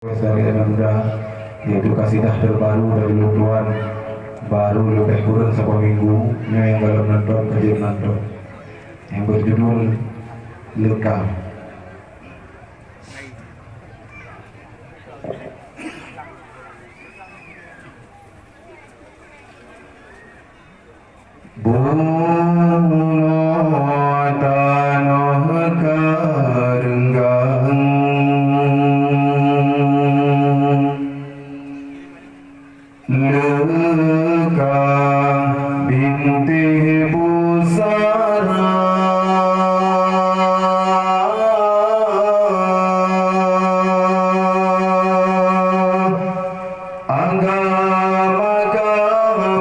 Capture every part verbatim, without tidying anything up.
Dari aneuk muda, yaitu kasidah terbaru dari lôn tuan, baru leubeh kureueng saboh minggu, nyoe nyang gohlom nonton, ka jeuet nonton. Nyang berjudul Leuka. Bunoe tanoh ka reunggang, leuka bintéh busara. Agama ka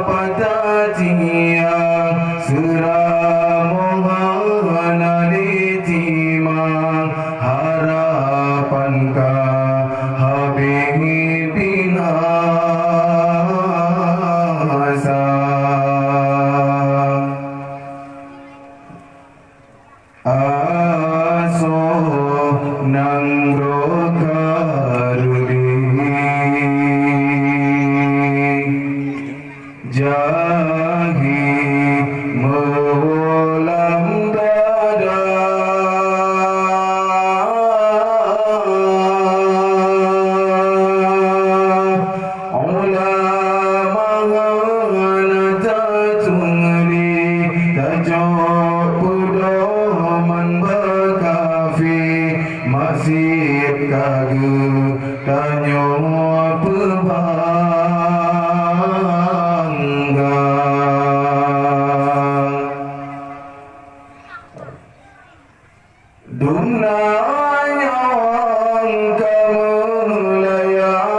patah tiang, seuramoe hana lé timang, harapan ka habéh binasa. Asoe nanggroe ka reudeh, jahé meuwoe lam dada. Ulama hana tateumeuri, tacok peudoman bak kafé, maksiet ka geutanyoe peubangga. Dumna nyawöng ka meulayang,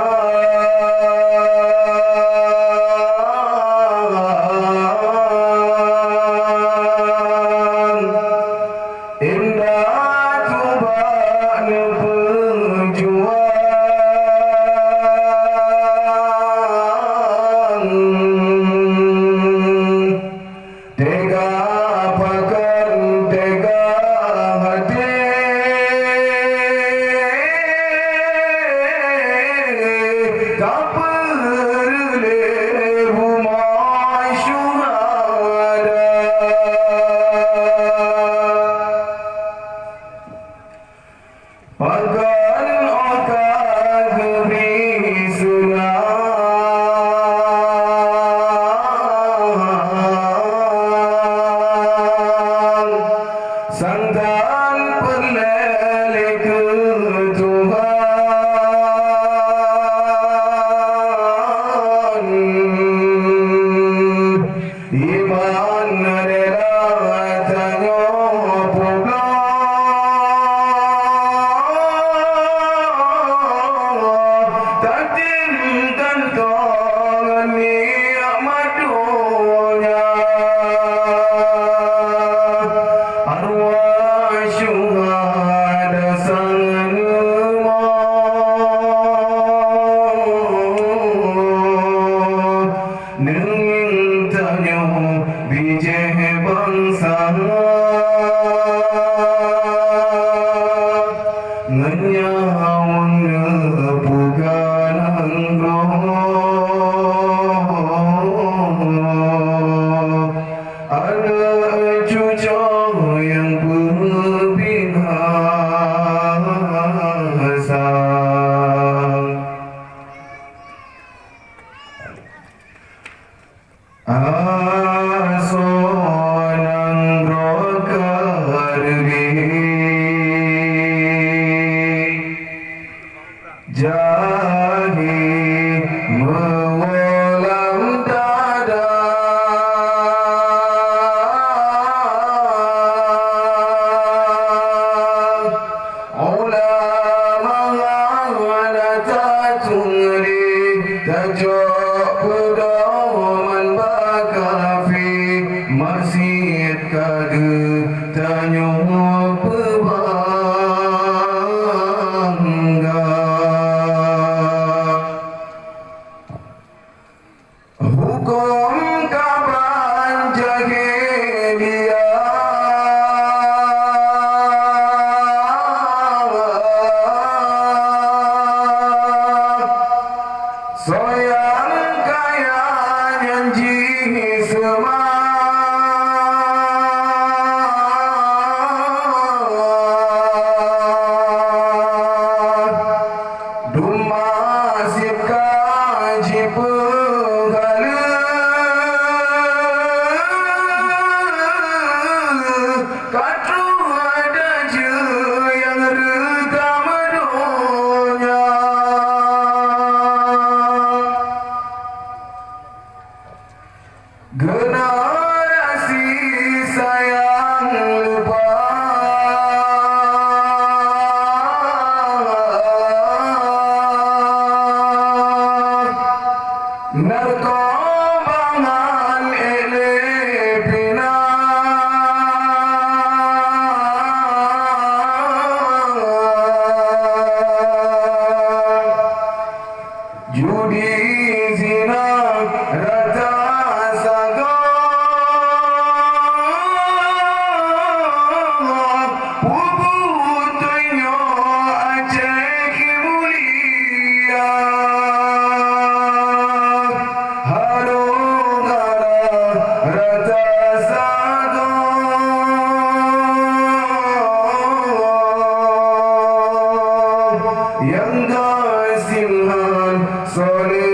indah tubak neupeujuang. Teuga pakon teuga até, ka peureulée bumoe syuhada. Pakon óh ka geubri seunang, sang tan peureulée lé keu Tuhan. Iman rela tanyoe peubloe, tatem kantong nikmat donya. Arwah syuhada sang neumoe, neungieng tanyoe bijéh bansa, ngon nyawöng neupeugah nanggroe. Aneuk cucoe nyang peubinasa. Asoe nanggroe ka reudeh, jahé meuwoe lam dada. Ulama hana tatungri, tacok peudoman bak kafé, maksiet ka geutanyoe peubangga. Huköm kaban jahiliyah, Dumah sib ka jipeugaleue, ka troh ada jeuet nyang reuka meudonya. Generasi sayang leupah, narkoba ngon ék lé pinah. Judi, zina, rata sagoe, peubuet tanyoe Aceh mulia. Halo gara rata sagoe. Nyang gasien han soleh